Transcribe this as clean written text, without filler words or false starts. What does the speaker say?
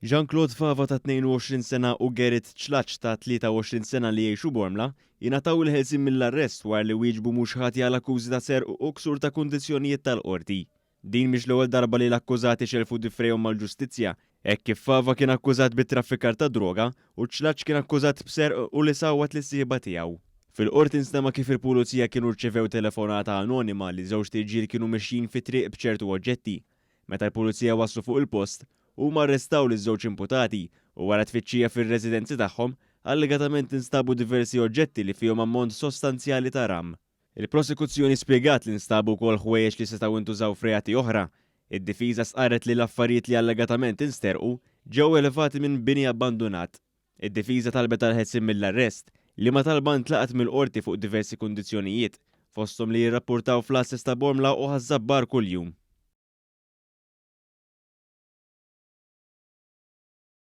Jean Claude Fava ta' 22 sena u Gerrit Ċlaċ ta' 23 sena li jgħixu Bormla jingħataw il-ħelsien mill-arrest wara li wieġbu mhux ħatja għal akkużi ta' serq u ksur ta' kundizzjonijiet tal-qorti. Din mhix l-ewwel darba li l-akkużati xelfu difrejhom mal-ġustizzja, hekk kif Fava kien akkużat bi traffikar ta' droga u Ċlaċ kien akkużat b'serq u li sawwat lis-sieħba tiegħu. Fil-Qorti nstema' kif il-Pulizija kienu rċevew telefonata anonima li żewġt irġiel kienu mixjin fit-triq b'ċertu oġġetti. Meta l-Pulizija waslu fuq il-post, huma arrestaw liż-żewġ imputati u wara tfittxija fir-residenzi tagħhom, allegatament instabu diversi oġġetti li fihom ammont sostanzjali ta' ram. Il-Prosekuzzjoni spjegat li nstabu wkoll ħwejjeġ li setgħu ntużaw f'reati oħra. Id-Difiża stqarret li l-affarijiet li allegatament insterqu ġew elevati minn bini abbandunat. Id-Difiża talbet għall-ħelsien mill-arrest, liema talba ntlaqgħet mill-Qorti fuq diversi kundizzjonijiet, fosthom li jirrappurtaw fl-għasses ta' Bormla u Ħaż-Żabbar kuljum.